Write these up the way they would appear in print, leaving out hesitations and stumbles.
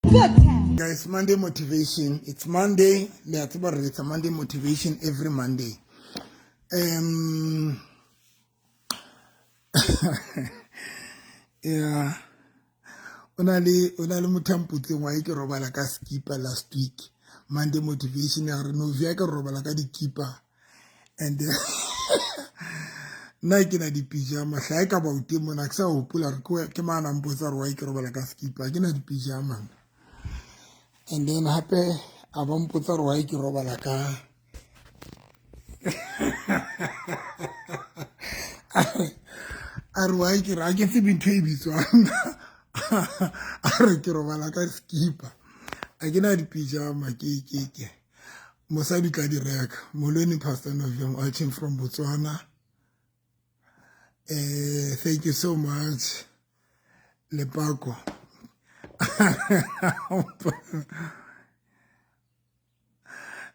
Good time. Guys, Monday motivation. It's Monday. Le a tseba re etsa Monday motivation every Monday. Yeah. O na le o na le motho a mpotseng wa ke robala ka skipa last week. Monday motivation ya re no via ke robala ka dikipa and nna ke na dipijama hle ka ba o teng mona ke sa hopola re ke mana mpotsa re wa ke robala ka skipa ke na dipijama and then hape a ba mpotsa re wa ke robala ka a re wa ke re a ke tsebe ntho e bitswang a re ke robala ka skipa a ke na dipijama ke ke ke mosadi tla di reka. Molweni, Pastor Novem, watching from Botswana. Thank you so much, Lepako.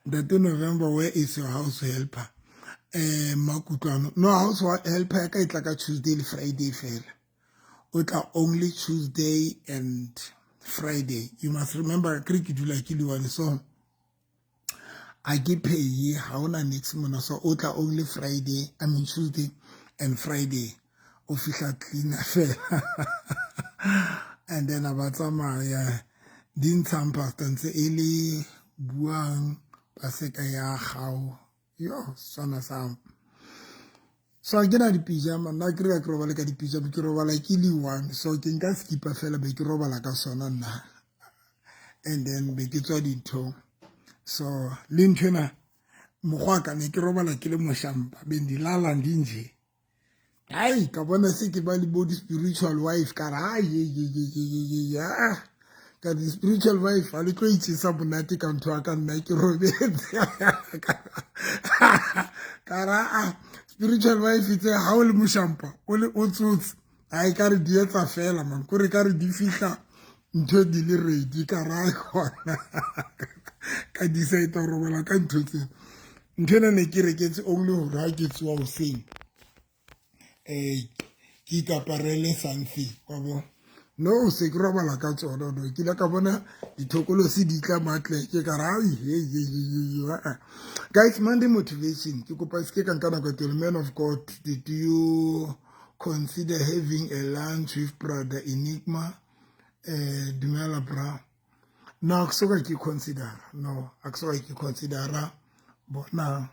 Ntate November, where is your house helper? Makutlwano. No, house helper ya ka e tla ka Tuesday le Friday fela. O tla only Tuesday and Friday. You must remember, ke re ke dula ke le one, so a ke pay ha ona next mona, so o tla only Friday, I mean Tuesday and Friday. O fihla cleaner fela and then a ba tsamaya di ntshang pastor ntse e le buang paseka ya gao yo swana sa. So ke na dipijama nna ke re ke robale ka dipijama, ke robala ke le one, so ke nka skipa fela be ke robala ka sona nna and then be ke tswa dintho. So le ntho ena mokgwa ka ne ke robala ke le moshampa bendilala ndinje hai ka bona se ke ba le bo di-spiritual wife ka re hai ka di-spiritual wife ha le tlo itjesa monate ka ntho ya ka nna ke robetse ka ra a spiritual wife tse ha o le moshampa o le o tsotse hai ka re di etsa fela man kore ka re di fihla ntho di le ready ka ra gona ka decide ho robala ka ntho tsena. Ntho ena ne ke reketse only hore ha ke tsoha hoseng ke ikaparele something wa bo no se ke robala ka tsona no ke ile ka bona dithokolosi di tla matle ke ka ra guys. Monday motivation ke kopa se ke ka nka nako tele. Man of God, did you consider having a lunch with Brother Enigma? Dumela bra. No, ke soka ke consider. No, a ke soka ke considera bona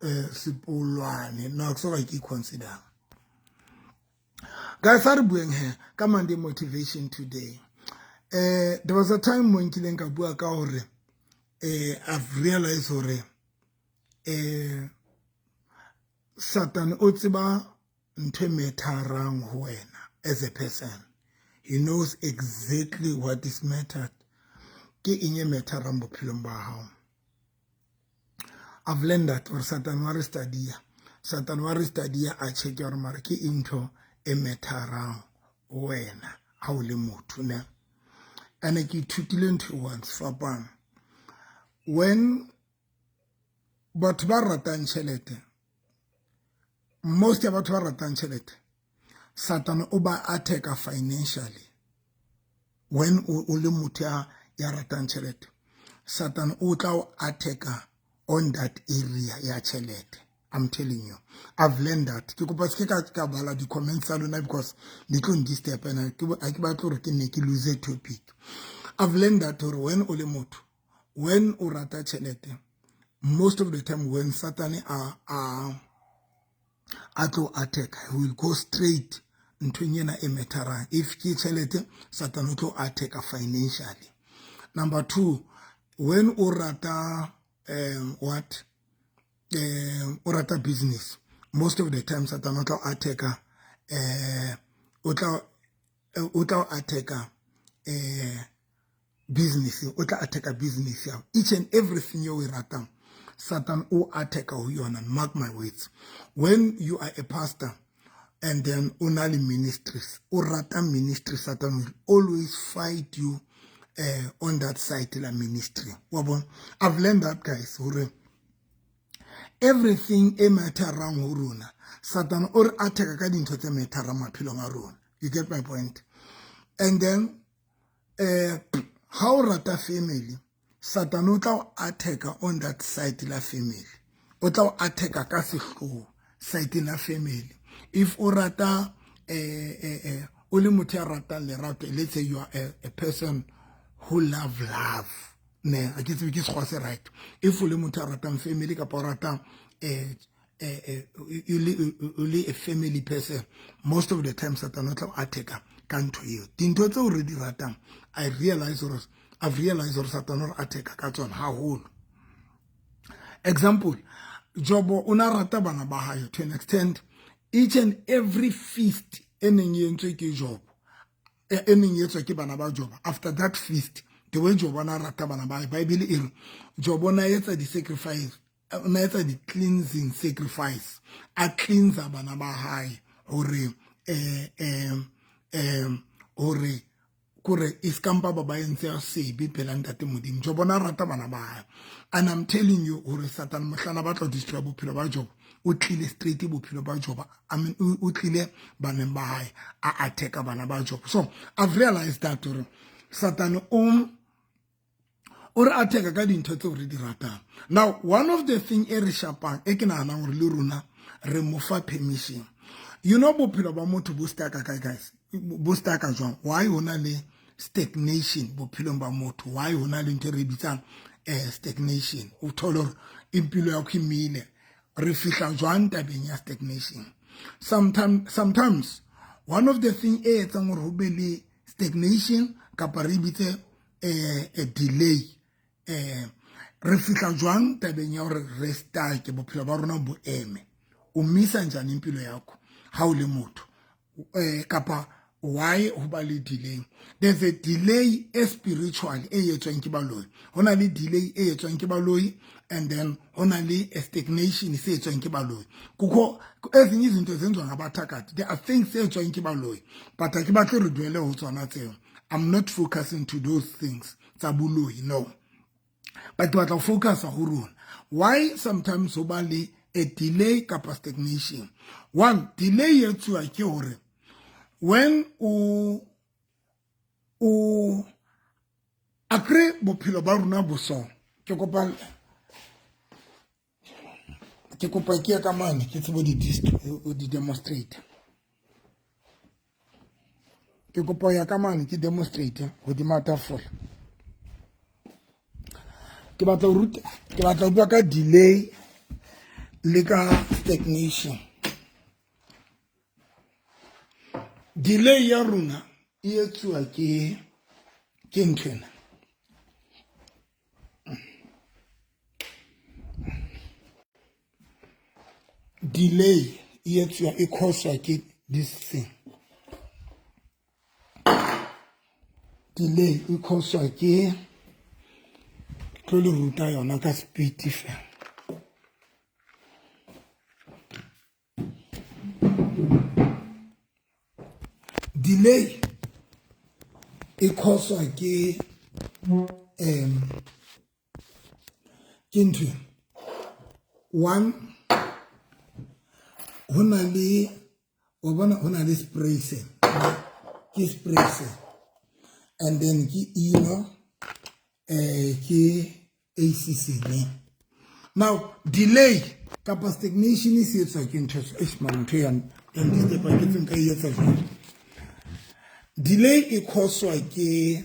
sepolwane. No, ke soka ke consider. Guys, a re bueng he ka Monday motivation today. There was a time mo nkileng ka bua ka hore I've realized hore Satan o tseba ntho e matterang ho wena as a person. He knows exactly what is mattered. Ke eng e matterang bophelong ba hao. I've learned that hore Satan wa re study-a. Satan wa re study-a a check hore mara ke eng ntho e matterang ho wena ha o le motho ne. Ene ke ithutile ntho once fapang. When batho ba ratang tjhelete, most ya batho ba ratang tjhelete, Satan o ba attack financially. When o le motho ya ratang tjhelete, Satan o tla o attack on that area ya tjhelete. I'm telling you, I've learned that. Ke kopa se ke ka bala di comments tsa lona because di tlo ndisturb and ke batle hore ke nne ke lose topic. I've learned that hore when o le motho, when o rata tjhelete, most of the time when Satan a tlo attack, he will go straight nthong ena e matterang. If ke tjhelete, Satan o tlo attack financially. Number two, when o rata what o rata business, most of the time Satan o tla attack o tla attack business, o tla attack business ya each and everything you ratang, Satan o attack ho yona. Mark my words, when you are a pastor and then o na le ministries, o rata ministry, Satan will always fight you on that side la ministry. Wa bona, I've learned that guys, hore everything e matterang ho rona, Satan o re attack ka dintho tse matterang maphelong a rona. You get my point? And then Ha o rata family, Satan o tla o attacka on that side la family, o tla o attacka ka sehloho side la family. If o rata o le motho ya ratang lerato, let's say you are a person who love love, ne a ke tsebe ke sekgwa se right. If o le motho ya ratang family kapa o ratang o le a family person, most of the time Satan o tla o attacka ka ntho eo. Dintho tseo re di ratang, I realize gore I've realized gore Satan o re attacka ka tsona haholo. Example, Jobo o na rata bana ba hae to an extent, each and every feast e neng e entswe ke Jobo, e neng e etswa ke bana ba Jobo, after that feast, the way Jobo na rata bana ba hae, Bible e re Jobo na etsa di-sacrifice, na etsa di-cleansing sacrifice, a cleansa bana ba hae hore hore kore e skampa ba ba entse sebe pela ntate Modimo. Jobo na rata bana ba hae, and I'm telling you hore Satan mohlana ba tlo destroy bophelo ba Jobo, o tlile straight bophelo ba Jobo, I mean o tlile baneng ba hae, a attacka bana ba Jobo. So I've realized that hore Satan o re attacka ka dintho tseo re di ratang. Now one of the thing e re shapang, e ke nahanang hore le rona re mo fa permission, you know, bophelo ba motho bo stucka kae, guys? Bo stucka jwang? Why ho na le stagnation bophelong ba motho? Why ho na le ntho e re bitsang stagnation? O thole hore impilo ya imile. Re fihla jwang tabeng ya stagnation? Sometimes one of the thing e etsang hore ho be le stagnation kapa re bitse a delay, re fihla jwang tabeng ya hore re stuck, bophelo ba rona bo eme? O misa njani impilo yakho ha o le motho, kapa why ho ba le delay? There's a delay e spiritual e etswang ke baloi. Ho na le delay e etswang ke baloi, and then ho na le a stagnation se etswang ke baloi. Kukho ezinye izinto zenziwa ngabathakathi. There are things tse etswang ke baloi, but ha ke batle re duele ho tsona tseo. I'm not focusing to those things tsa boloi, no, but ke batla ho focusa ho rona. Why sometimes ho ba le a delay kapa stagnation? One delay e etsuwa ke hore when o akre bophelo ba rona bo so, ke kopa ke ya ka mane, ke tsebo di demonstrate. Ke kopa ya ka mane, ke demonstrate hodima tafola. Ke batla ho ruta, ke batla ho bua ka delay le ka stagnation. Delay ya rona e etsuwa ke nthwena. Delay e etsuwa, e causewa ke this thing. Delay e causewa ke, tlo le ruta yona ka speed fela. Delay e causewa ke ntho one. Ho na le, wa bona, ho na le spray se, ke spray se, and then ke ino ke ACC ne. Now delay kapa stagnation e se etswa ke ntho e mara ntho ya disturb ke tseng ka e etsa jwang. Delay e causewa ke,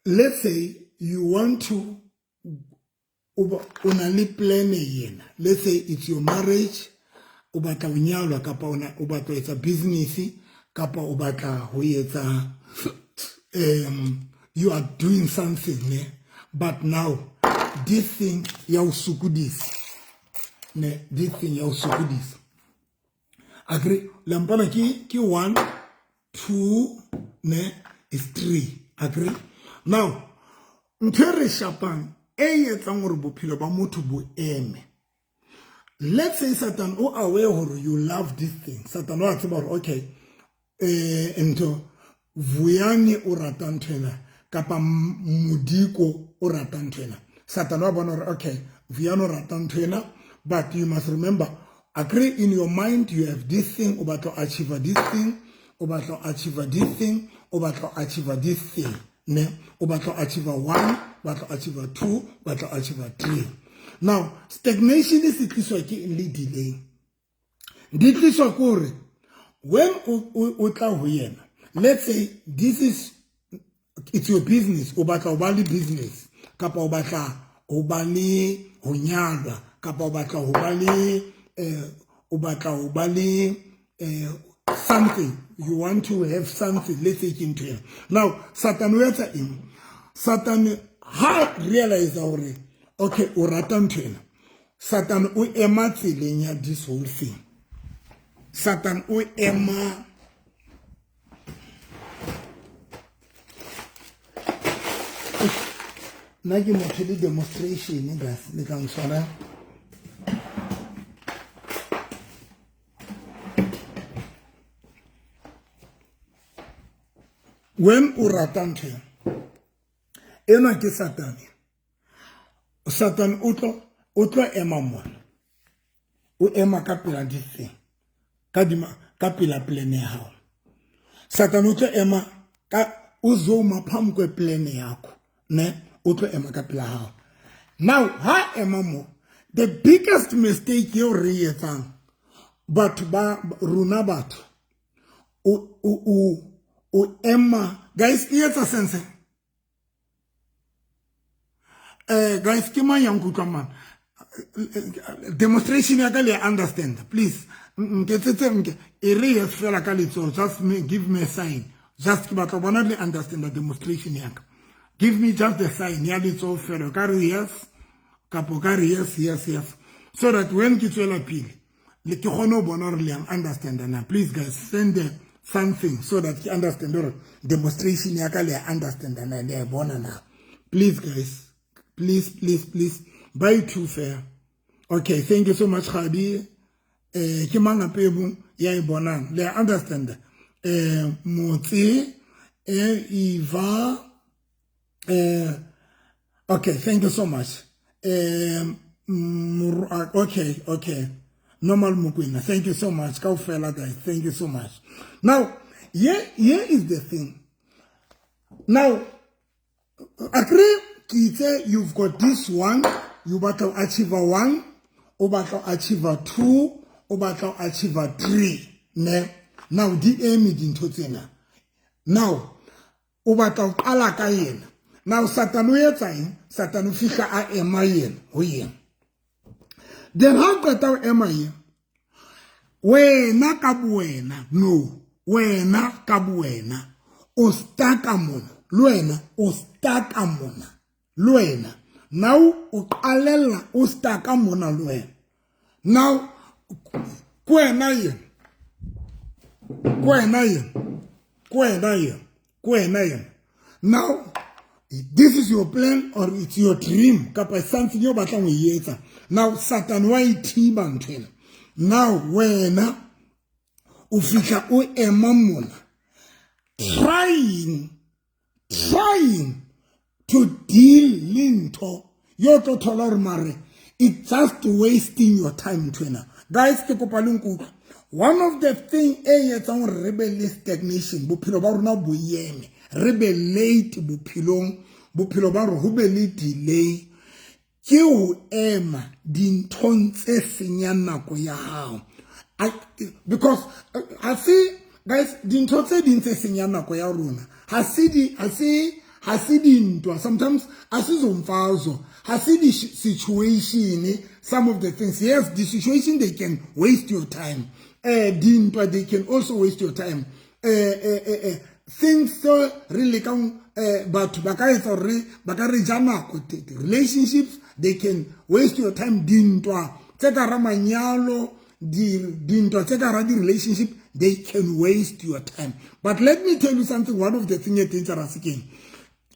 let's say you want to, o na le plan yena, let's say it's your marriage, o batla ho nyalwa kapa o batla ho etsa business kapa o batla ho etsa you are doing something ne, but now this thing ya o sokodisa ne, this thing ya o sokodisa. Agree lampana ke 1 2 ne, is 3. Agree. Now ntho e re shapang e etsang hore bophelo ba motho bo eme, let's say Satan o aware hore you love this thing. Satan o a tseba hore okay, ntho Vuyani o rata ntho ena kapa Modiko o rata ntho ena. Satan wa bona hore okay, Vuyani o rata ntho ena, but you must remember, agree, in your mind you have this thing, o batla achieve this thing, o batla achieve this thing, o batla ho achieve this thing ne, o batla ho achieve 1, batla ho achieve 2, batla ho achieve 3. Now stagnation se tliswa ke eng le delay? Di tliswa ke hore when o tla ho yena, let's say this is, it's your business, o batla ho ba le business, kapa o batla ho ba le ho nyalwa, kapa o batla ho ba le o batla ho ba le something, you want to have something, let's say ke ntho ena. Now Satan o etsa eng? Satan ha realize hore okay, o rata ntho ena, Satan o ema tseleng ya this whole thing. Satan o ema nna ke motho le demonstration, guys, le tla ntshwara. When o rata ntho ena, enwa ke Satane. Satan o tlo ema mona, o ema ka pela ditseng, ka dima, ka pela plan ya hao. Satan o tlo ema ka o zoma phambi kweplan yakho ne, o tlo ema ka pela hao. Now ha ema mo, the biggest mistake eo re e etsang batho ba rona, batho o ema, guys, e etsa sense? Guys, ke mang ya nkutlwang man? Demonstration ya ka le understand? Please nketsetse nke e re yes fela ka letsoho, just me, give me a sign, just ke batla bona le understand the demonstration ya ka. Give me just the sign ya letsoho fela, ka re yes kapo ka re yes, yes, yes, so that when ke tswela pele le ke kgone ho bona hore le yang understand na. Please guys, send something so that ke understand hore demonstration ya ka le ya understand na, le ya bona na. Please guys, please, please, please, buy two fair. Okay, thank you so much, Khadi. Ke mang hape e ya e bonang le ya understand? Motse, Eva, okay, thank you so much. Okay, normal Mokwena, thank you so much kaofela, guys, thank you so much. Now here is the thing. Now agree ke itse you've got this one, you batla ho achieve 1, o batla ho achieve 2, o batla ho achieve 3 ne. Now di eme dintho tsena. Now o batla ho qala ka yena. Now Satan o etsa eng? Satan o fihla a ema yena ho yena. Then ha qeta ho ema yena, wena ka bowena, no, wena ka bowena o stuck-a mona, le wena o stuck-a mona, le wena now o qalella o stuck-a mona le wena. Now ke wena yena, ke wena yena, ke wena yena, ke wena yena. Now this is your plan or it's your dream kapa something yo batlang ho e etsa. Now Satan wa e thiba ntho ena. Now wena o fihla o ema mona trying to deal le ntho yo tlo thola hore mare it's just wasting your time ntho ena. Guys, ke kopa le nkutlwe. One of the thing e etsang hore re be le stagnation, bophelo ba rona bo eme, re be late bophelong, bophelo ba rona ho be le delay, ke ho ema dinthong tse senyang nako ya hao. Because ha se, guys, dintho tse ding tse senyang nako ya rona ha se di, ha se, ha se dintwa, sometimes ha se zomfazo, ha se di situation. Some of the things, yes, the situation, they can waste your time. Dintwa, they can also waste your time. Things so re lekang, batho ba ka etsa hore ba ka re ja nako. Relationships, they can waste your time. Dintwa tse ka ra manyalo, dintwa tse ka ra di-relationship, they can waste your time. But let me tell you something, one of the things e dangerous ke eng?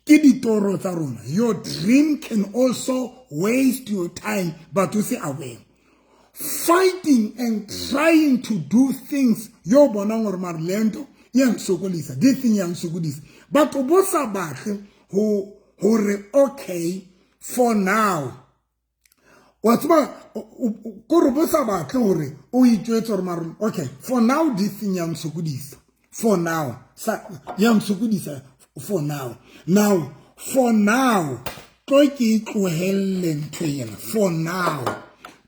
Ke ditoro tsa rona. Your dream can also waste your time, but you say away. Fighting and trying to do things, yo bonang hore mare le ntho ya nsokodisa, this thing ya nsokodisa. But o bo sa batle ho hore okay for now. Wa tseba, kore bo sa batle hore o itjwetse hore mare okay for now this thing ya nsokodisa. For now ya ntshokodisa for now. Now for now tlo ke e tlohelle ntho ena for now,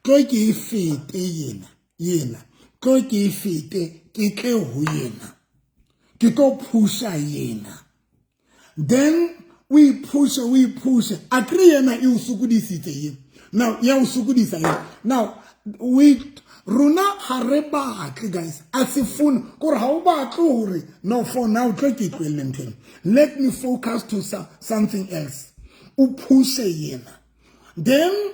tlo ke e fete yena yena, tlo ke e fete ke tle ho yena, ke tlo phusha yena. Then o iphushe o iphushe, akere yena e o sokodisitse ye now, ya o sokodisa ye now. We rona ga re batle guys, a se fone kore ga o batle hore no, for now tlo ke tlohelle ntho ena, let me focus to something else. O phushe yena, then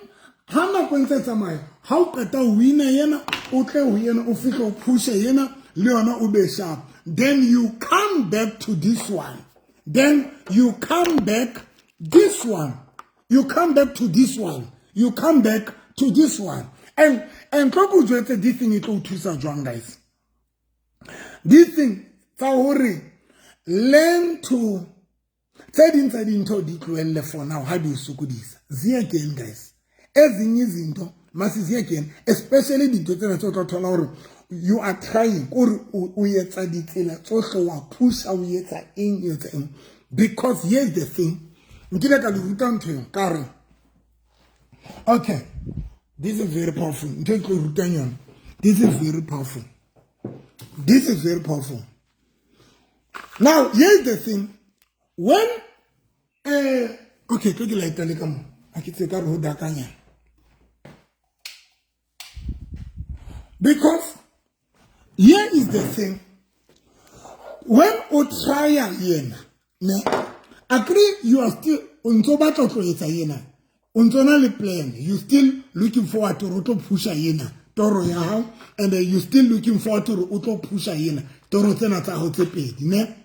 ha nako ntse tsamaya, ha o qeta ho wina yena, o tle ho yena, o fihle o phushe yena le yona, o be sharp. Then you come back to this one, then you come back this one, you come back to this one, you come back to this one. And tlo ke o jwetse this thing e tlo o thusa jwang guys. This thing tsa hore learn to tse ding tsa dintho di tlohelle for now ha di o sokodisa. Ziyekeng guys, ezinye izinto masiziyekeni, especially dintho tsena tse o tla thola hore you are trying kore o etsa ditsela tsohle, wa pusha, o etsa eng, o etsa eng. Because here's the thing, nkile ka le ruta ntho eng ka re okay, this is very powerful. Ntho e tlo rutang yona, this is very powerful, this is very powerful. Now here's the thing, when okay, tlo ke laeta le ka mo a ke tse ka re ho dakanyana, because here is the thing, when o trya yena ne agree, you are still o ntso batla tlo etsa yena, o ntso na le plan, you still looking forward to o tlo phusha yena toro ya hao, and you still looking forward to o tlo phusha yena toro tsena tsa hao tse pedi ne.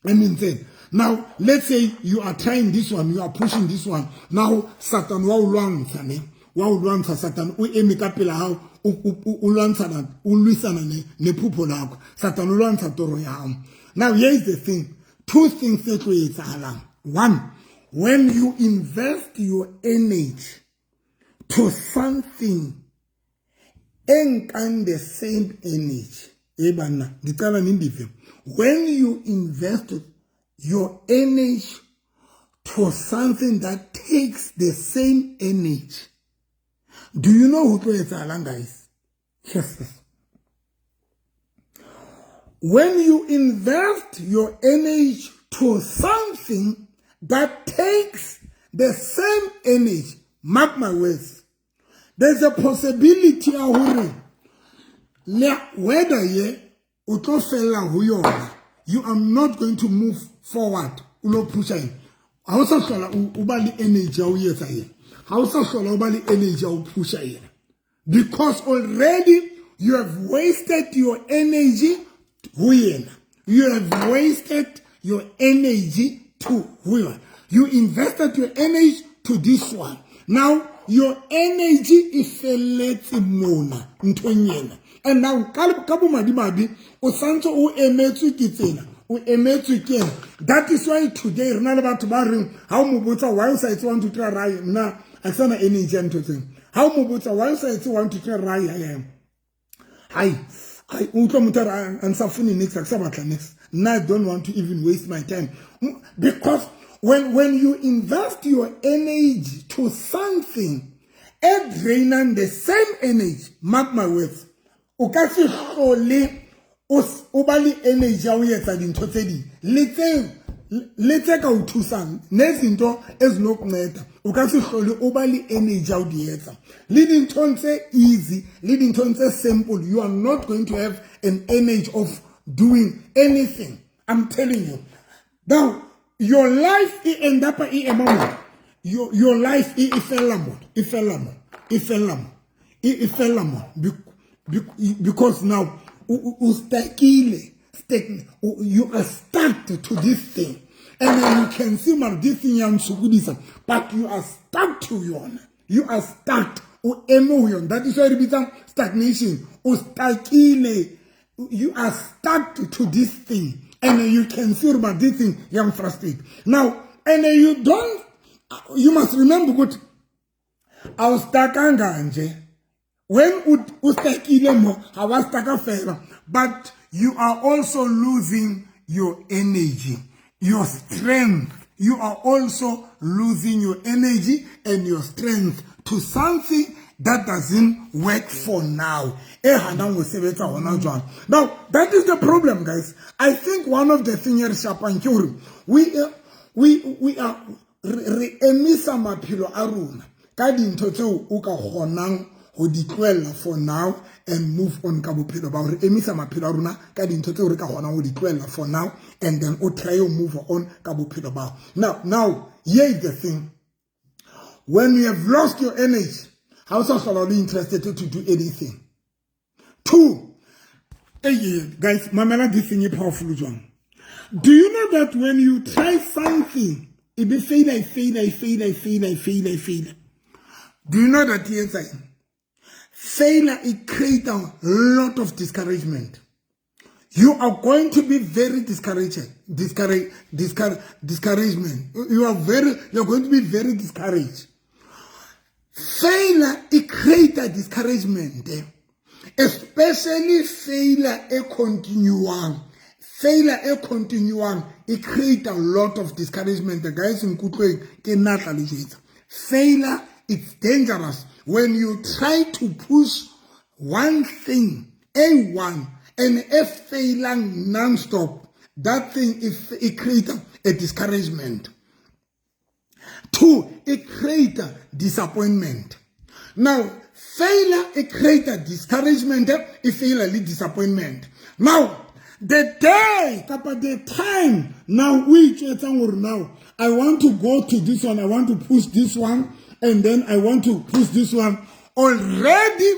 I mean then, now let's say you are trying this one, you are pushing this one. Now Satan wa o lwantsha ne, wa o lwantsha Satan o eme ka pela hao, o lwantshana, o lwisana ne nephupho lakho. Satan o lwantsha toro ya hao. Now here is the thing, two things tse tlo etsahalang. One, when you invest your energy to something e nkang the same energy, e banna ndicela nindive, when you invest your energy to something that takes the same energy, do you know ho tlo etsahalang guys? Yes. When you invest your energy to something that takes the same energy, mark my words, there's a possibility ya hore le whether ye o tlo fella ho yona, you are not going to move forward. O lo pusha eng, ha o sa hlola o ba le energy ya ho etsa ena, ha o sa hlola o ba le energy ya ho pusha ena, because already you have wasted your energy ho yena. You have wasted your energy to ho yona. You invested your energy to this one. Now your energy e felletse mona nthong ena. And now ka bomadimabe o santse o emetswe ke tsena, o emetswe ke ena. That is why today re na le batho ba reng ha o mo botsa why o sa etse 1 2 3 ra nna a ke sana energy ya ntho tsena. Ha o mo botsa why o sa etse 1 2 3 ra ya hai ai o utlwa motho a re a nsa fune next, a ke sa batla next. Nna I don't want to even waste my time, because when you invest your energy to something e drainang the same energy, mark my words, o ka se hlole o ba le energy ya ho etsa dintho tse ding le tse ka o thusang, nezinto ezinokunceda, o ka se hlole o ba le energy ya ho di etsa. Le dinthong tse easy, le dinthong tse simple, you are not going to have an energy of doing anything. I'm telling you. Now, your life e end up e ema mo. Your life e fella mo, e fella mo, e fella mo, e fella mo. Because now o stuckile, you are stuck to this thing. And then you can see mar this thing ya ntshokodisa, but you are stuck to yona. You are stuck. O eme ho yona. That is why re bitsang stagnation. O stuckile. You are stuck to this thing. And then you can see about this thing ya frustrate. Now, and then you don't, you must remember ukuthi awustakanga nje. When u stuckile mo, ha wa stucka fela, but You are also losing your energy, your strength. You are also losing your energy and your strength to something that doesn't work for now, e hanang ho sebetsa hona jwang. Now that is the problem, guys. I think one of the thing e re shapang ke hore we are re emisa maphelo a rona ka dintho tseo o ka kgonang ho di tlohella for now and move on ka bophelo ba re emisa maphelo a rona ka dintho tseo re ka kgonang ho di tlohella for now and then o try to move on ka bophelo ba. Now here is the thing. When you have lost your energy, ha o sa hlola o le interested to do anything. Two, hey guys, mamela, this thing e powerful jwang. Do you know that when you try something, e be fail, fail, fail, fail, fail, fail, do you know that e etsa eng? Failure, it create a lot of discouragement. You are going to be very discouraged. Discouragement. You're going to be very discouraged. Failure, it create a discouragement. Especially failure a continuing. Failure a continuing, it create a lot of discouragement. The guys nkutlweng ke natla le jwetsa. Failure, it's dangerous. When you try to push one thing, a one, and if failing non-stop, that thing is it create a discouragement. Two, it create a disappointment. Now, failure, it create a discouragement, it failure lead disappointment. Now, the day, kapa the time, now we now, I want to go to this one, I want to push this one, and then I want to push this one. Already,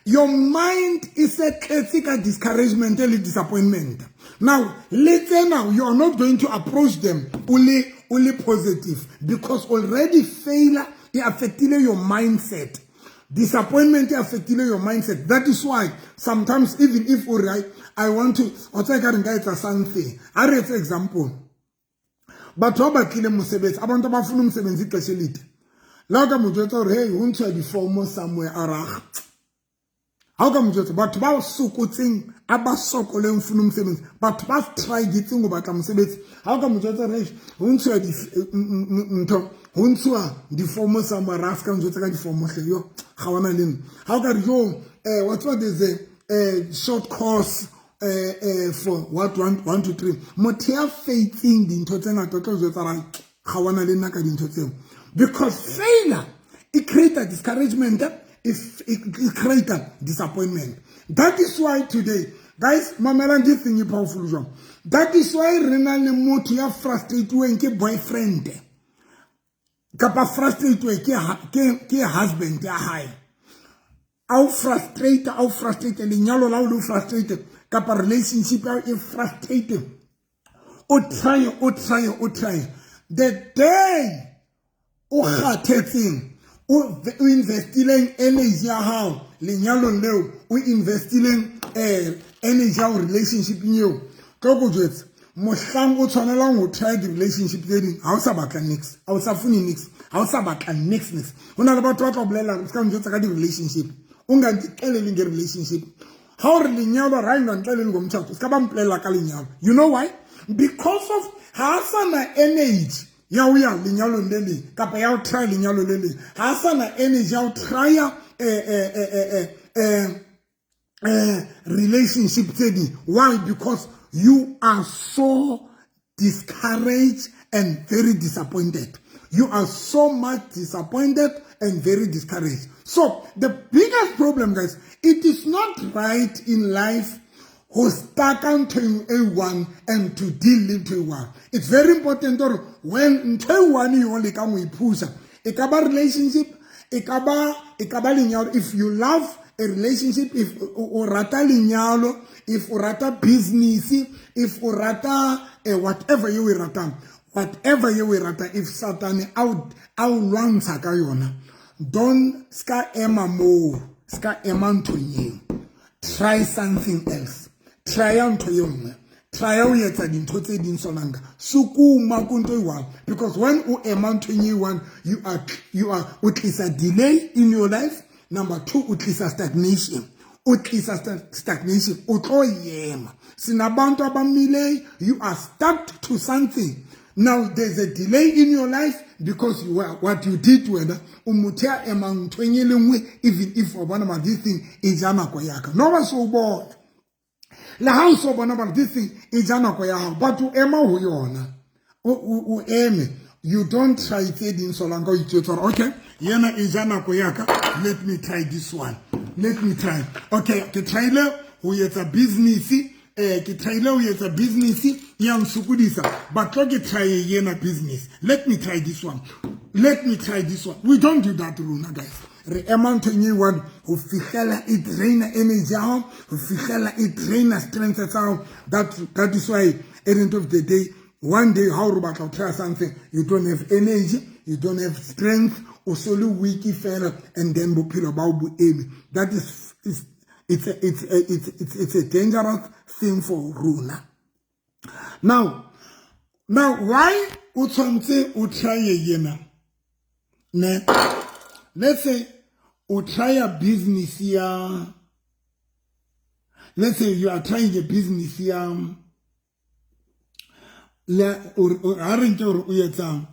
your mind is a classical discouragement and disappointment. Now, later now, you are not going to approach them only positive because already failure it affected your mindset. Disappointment affected your mindset. That is why sometimes even if all right, I want to, something. I read example. Batho ba batlile mosebetsi, abantu abafuna umsebenzi ixesha elide. La o ka mo jwetsa hore hey, ho ntshwa difomo somewhere, a re ha o ka mo jwetsa batho ba sokotseng a ba sokoleng funa umsebenzi, batho ba striketseng ho batla mosebetsi, ha o ka mo jwetsa hore ho ntshuwa ntho, ho ntshuwa difomo somewhere, ra se ka njwetsa ka difomo hle, yo ga wana le nna. Ha o ka re yo what's what is a short course for what 1 1 2 3, motho ya faithing dintho tse ngata o tlo jwetsa ra ga wana le nna ka dintho tseo, because failure it create a discouragement, it create a disappointment. That is why today, guys, mamelang, this thing e powerful jwang. That is why re na le motho ya frustratiweng ke boyfriend kapa frustratiwe ke husband ya hae, a o frustrate, a o frustrate lenyalo la o le frustrate kapa relationship ya e frustrate, o try, o try, o try. The day o kgathetseng, o investileng energy ya hao lenyalong leo, o investileng energy ya relationship eo, tlo ko jwetsa mohlang o tshwanelang ho try di-relationship tse ding, ha o sa batla nix, ha o sa fune nix, ha o sa batla nix nix. Ho na le batho ba tla bolela se ka njwetsa ka di-relationship, o nga nxeleli nge-relationship. Ha o re lenyalo ra ina nxeleli ngomtshato, se ka ba mpolelela ka lenyalo. You know why? Because of ha sa na energy ya ho ya lenyalong le leng kapa ya ho try lenyalo le leng, ha sa na energy ya ho trya relationship tse ding. Why? Because you are so discouraged and very disappointed. You are so much disappointed and very discouraged. So the biggest problem, guys, it is not right in life ho stuck ntho e one and to deal into one. It's very important hore when ntho e one you lekang ho iphusa, e ka ba relationship, e ka ba lenyalo. If you love a relationship, if o rata lenyalo, if o rata business, if o rata whatever you e ratang, whatever you e rata, if Satane a o lwantsha ka yona, don't ska ema moo, ska ema nthong eo. Try something else, try ntho e nngwe, try ho etsa dintho tse ding sonanga sukuma ko ntho e one, because when o ema nthong e one, you are o tlisa delay in your life. Number two, o tlisa stagnation. O tlisa stagnation, o tlo yema. Sinabantu abamileyo. You are stuck to something. Now there's a delay in your life because you are, what you did, wena o motho ya emang nthong e le nngwe, even if wa bona, this thing e ja nako ya ka. Noba so o bona le ha o so bona bare this thing e ja nako ya gago, but o ema ho yona, o eme. You don't try tse ding solanka o itjwetsa gore, "Okay, yena e ja nako ya ka, let me try this one, let me try. Okay, ke tryile ho etsa business, ke tryile ho etsa business, ya nsokodisa, but tlo ke try yena business. Let me try this one, let me try this one." We don't do that rona, guys. Re ema nthong e one ho fihlela e draina energy ya hao, ho fihlela e draina strength tsa hao. That is why at the end of the day, one day ha o re batla ho try something, you don't have energy, you don't have strength, o so le weak fela, and then bophelo ba o bo eme. That is it's a dangerous thing for rona. Now why o tshwanetse o try yena ne? Let's say o try a business ya, let's say you are trying a business ya le ha re nke gore o etsang,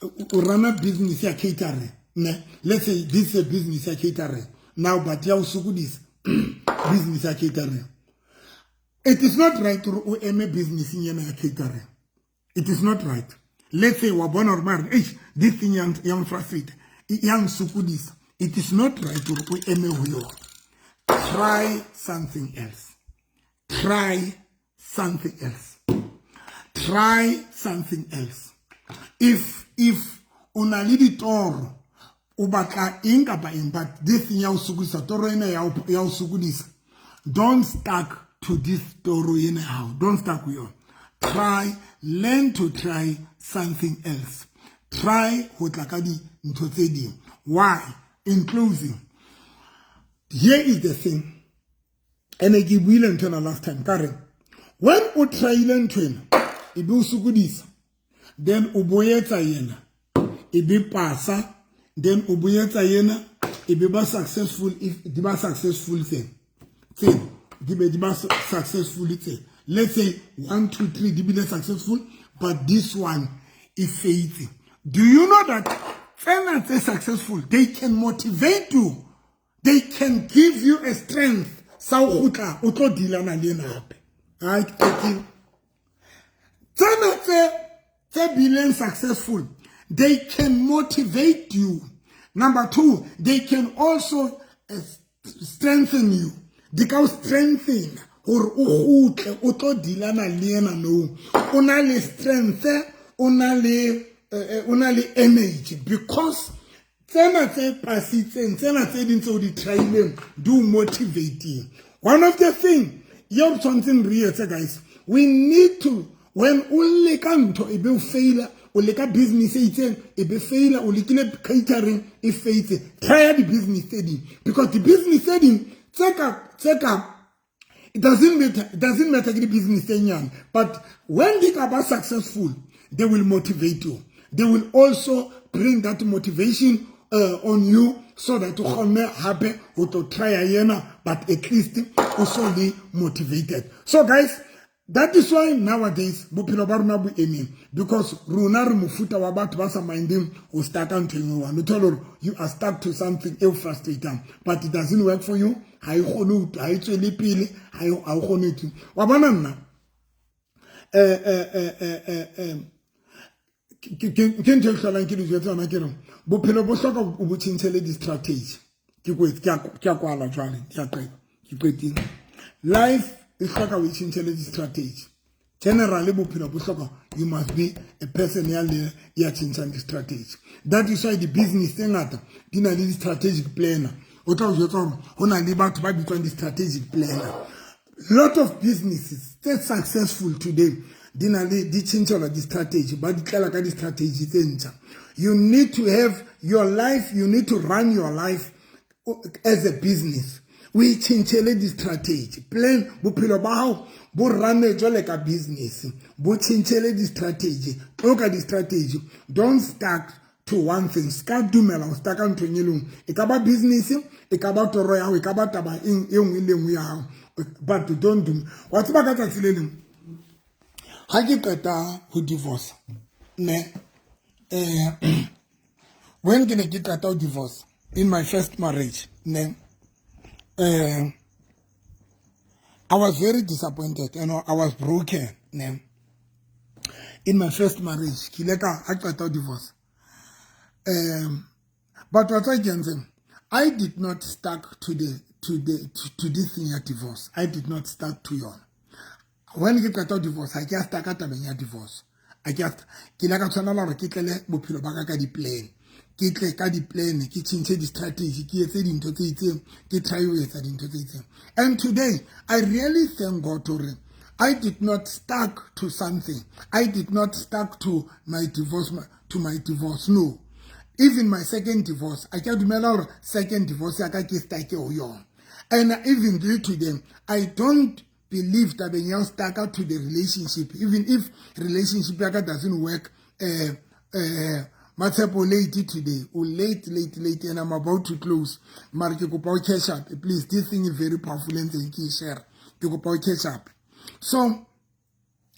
o runa business ya catering ne. Let's say this is a business ya catering now, but ya o sokodisa business ya catering. It is not right gore o eme business yena ya catering. It is not right. Let's say wa bona gore mare, eish, this thing ya frustrate, ya nsokodisa. It is not right gore o eme ho yona. Try something else, try something else, try something else. If o na le ditoro, o batla eng kapa eng, but this thing ya o sokodisa, toro ena ya o sokodisa, don't stuck to this toro ena ya hao. Don't stuck with yona. Try, learn to try something else. Try ho tla ka dintho tse ding. Why? In closing, here is the thing, ene ke buile ntho ena last time, ka re when o tryile ntho ena, e be o sokodisa, then o boetsa yena, e be pasa, then o boetsa yena, e be ba successful. If di ba successful, tsena di be di ba successful, tse, let's say 1 2 3 di bile successful, but this one e failed. Do you know that tsena tse successful, they can motivate you, they can give you a strength sa o kgutla o tlo dealana le ena hape? Hai, ke tsena tse bileng successful, they can motivate you. Number two, they can also strengthen you. Di ka o strengthen gore o kgutle o tlo dealana le ena. No, o na le strength, o na le energy, because tsena tse pasitseng, tsena tse ding tse o di tryileng, di o motivating. One of the thing yeo tshwanetseng re etse, guys, we need to, when o leka ntho e be o faila, o leka business e itseng e be faila, o lekile catering e faitse, try di-business tse ding, because di-business tse ding tse ka, it doesn't matter, it doesn't matter ke di-business tse nyane, but when di ka ba successful, they will motivate you. They will also bring that motivation on you so that o kgonne hape ho tlo try yena, but at least o so le motivated. So guys, that is why nowadays bophelo ba rona bo emeng, because rona re mofuta wa batho ba sa mindeng ho stucka ntho e nngwe. One o thole hore you are stuck to something e o frustrating, but it doesn't work for you, ha e kgone, ha e tswele pele, ha o kgone ho wa bona. Nna ke ntho e hlolang ke dijo tsona, ke re bophelo bo hloka o bo tjhentjhele di-strategy. Ke kwetse, ke a kwala jwale, ke a qeta, ke qetile. Life e hloka o tjhentjhele di-strategy. Generally bophelo bo hloka you must be a person ya le ya tjhentjhang di-strategy. That is why di-business tse ngata di na le di-strategic planner. O tla o jwetsa hore ho na le batho ba bitswang di-strategic planner. Lot of businesses tse successful today di na le di tjhentjhelwa di-strategy, ba di tlela ka di-strategy tse ntjha. You need to have your life, you need to run your life as a business. O itjhentjhele di-strategy plan. Bophelo ba hao bo rune jwale ka business, bo tjhentjhele di-strategy, tlo ka di-strategy. Don't stuck. to one thing. Ska dumela ho stucka nthong e leng, e ka ba business, e ka ba toro ya hao, e ka ba taba eng e nngwe le nngwe ya hao, but don't do. Wa tseba, ka tsatsi le leng ha ke qeta ho divorce ne, when ke ne ke qeta ho divorce in my first marriage ne, I was very disappointed and I was broken ne. In my first marriage, ke ile ka ha qeta ho divorce, but what I can say, I did not stuck to this thing ya divorce. I did not stuck to yona. When ke qeta ho divorce, ha ke a stucka tabeng ya divorce. A ke ke ile ka tshwanela hore ke tlele bophelo ba ka ka di-plan, ke tle ka di-plan, ke tjhentjhe di-strategy, ke etse dintho tse itseng, ke try ho etsa dintho tse itseng. And today I really thank God hore I did not stuck to something. I did not stuck to my divorce. No, even my second divorce, a ke a dumela hore second divorce ya ka ke stucke ho yona. And even till today, I don't believe tabeng ya ho stucka to the relationship, even if relationship ya ka doesn't work. Matshepo, late today o late, late, late, and I'm about to close, mara ke kopa o catch up, please. This thing is very powerful ntseng ke e share. Ke kopa o catch up. So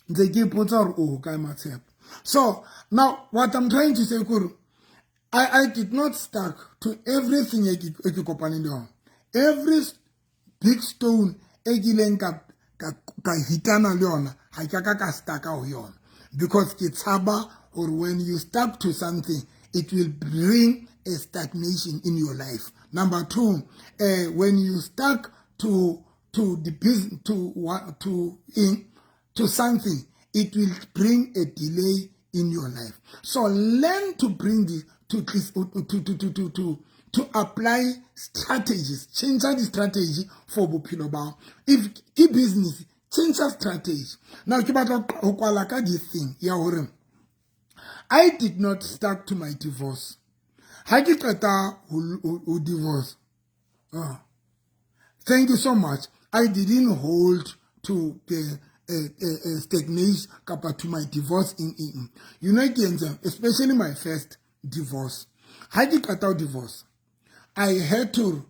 ntse ke ipotsa hore o kae Matshepo. So now what I'm trying to say kore I did not stuck to everything e ke kopaneng le yona. Every big stone e ke ileng ka hitana le yona, ha ke ka stucka ho yona, because ke tshaba or when you stuck to something, it will bring a stagnation in your life. Number two, when you stuck to the business, to what, to in to something, it will bring a delay in your life. So learn to bring the to apply strategies. Change the strategy for bophelo ba. If ke business, change strategy. Now ke batla ho kwala ka this thing ya hore I did not stuck to my divorce. Ha ke qeta ho divorce, oh, thank you so much. I didn't hold to the stagnation kapa to my divorce in ke entse, especially my first divorce. Ha ke qeta ho divorce, I had to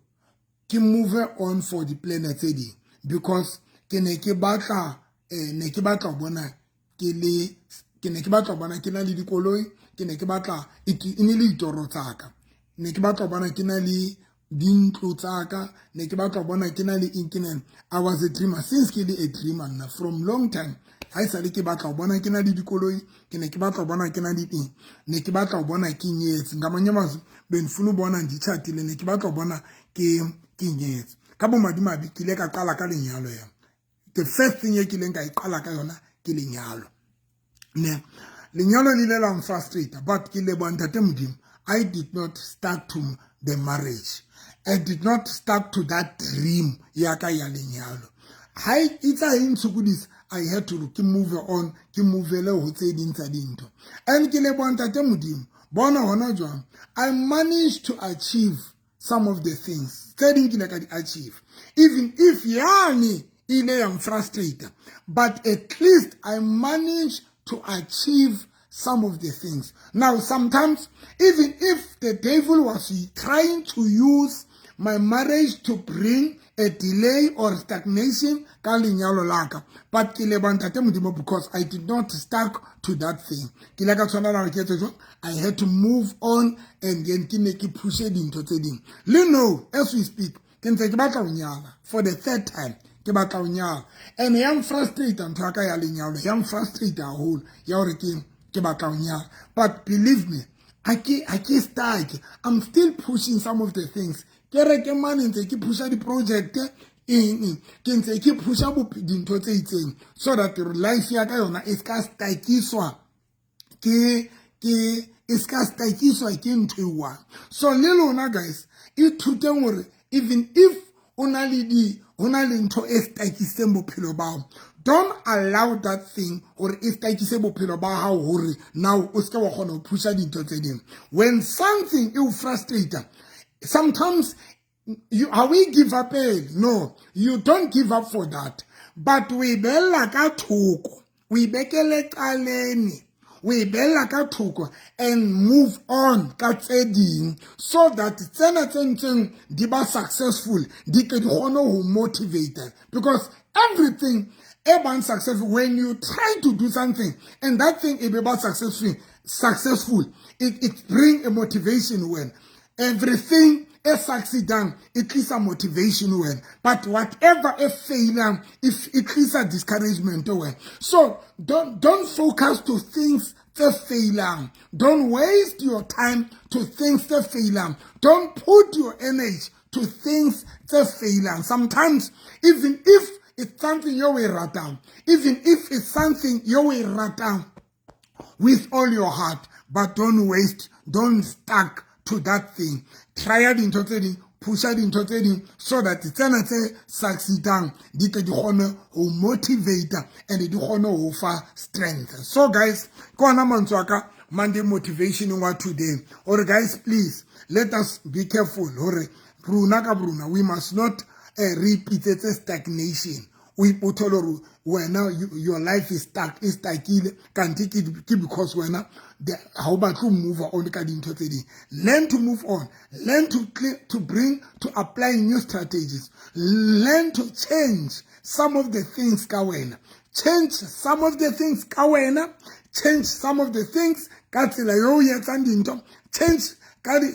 ke move on for the plan tse ding, because ke ne ke batla ne ke batla ho bona ke le ke ne ke batla ho bona ke na le dikoloi. Ke ne ke batla, e ne le ditoro tsa ka. Ne ke batla ho bona ke na le dintlo tsa ka. Ne ke batla ho bona ke na le eng, ke neng. I was a dreamer since ke le a dreamer nna from long time. Ha e sale ke batla ho bona ke na le dikoloi. Ke ne ke batla ho bona ke na le eng. Ne ke batla ho bona ke nyetse. Ngamanye amazwi, bengifuna ubona ngitshatile. Ne ke batla ho bona ke nyetse. Ka bomadimabe, ke ile ka qala ka lenyalo ya. The first thing e ke ileng ka e qala ka yona ke lenyalo ne. Lenyalo le ile la frustrate, but ke leboha Ntate Modimo, I did not start to the marriage. I did not start to that dream ya ka ya lenyalo. Ha e tsa e ntshokodisa, I had to ke move on, ke movele ho tse ding tsa dintho. And ke leboha Ntate Modimo, bona hona jwang I managed to achieve some of the things tse ding ke ile ka di achieve, even if yane ile ya frustrate, but at least I managed to achieve some of the things. Now, sometimes, even if the devil was trying to use my marriage to bring a delay or stagnation ka lenyalo la ka, but ke leboha Ntate Modimo because I did not stuck to that thing. Ke ile ka tshwanela hore ke etse jwang? I had to move on and then ke ne ke pushe dintho tse ding. Le now, as we speak, ke ntse ke batla ho nyala for the third time. Ke batla ho nyala, and ya frustrate ntho ya ka ya lenyalo, ya frustrate haholo ya hore ke batla ho nyala. But believe me, ha ke stuck. I'm still pushing some of the things. Kereke mane ntse ke pusha di-project, eng, ke ntse ke pusha dintho tse itseng so that life ya ka yona e ska stuckiswa ke e ska stuckiswa ke ntho e one. So le lona guys, ithuteng hore even if o na le di ho na le ntho e stuckiseng bophelo ba hao, don't allow that thing hore e stuckise bophelo ba hao, hore now o seke wa kgona ho pusha dintho tse ding. When something e o frustrate, sometimes you are we give up early. No, you don't give up for that, but o e bella ka thoko, o e bekele qaleni. O e beella ka thoko and move on ka tse ding, so that tsena tse ntseng di ba successful di ke di kgone ho motivate, because everything e bang successful, when you try to do something and that thing e be ba successful, it bring a motivation. When everything e succeedang, e tlisa motivation wena, but whatever e failang, if e tlisa discouragement wena. So don't focus to things tse failang. Don't waste your time to things tse failang. Don't put your energy to things tse failang. Sometimes, even if it's something yo e ratang, even if it's something yo e ratang with all your heart, but don't waste, don't stuck to that thing. Try dintho tse ding, pusha dintho tse ding, so that tsena tse succeedang di tle di kgone ho motivate and di kgone ho fa strength. So guys, ke ona mantswe a ka Monday motivation wa today, or guys, please let us be careful hore rona ka borona we must not re ipitsetse stagnation. O ipothole hore wena your life is stuck, e stuckile, kante ke because wena ha o batle ho move on ka dintho tse ding. Learn to move on. Learn to bring to apply new strategies. Learn to change some of the things ka wena. Change some of the things ka wena. Change some of the things ka tsela eo o etsang dintho. Change ka di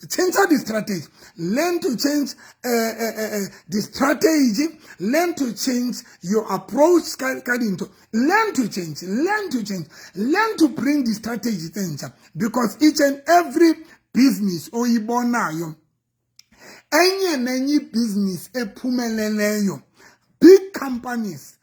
change the strategy. Learn to change the strategy. Learn to change your approach ka dintho. Learn to change, learn to change, learn to bring the strategy tse ntjha, because each and every business oyibonayo, enye nenye ibhizinisi ephumeleleyo, big companies,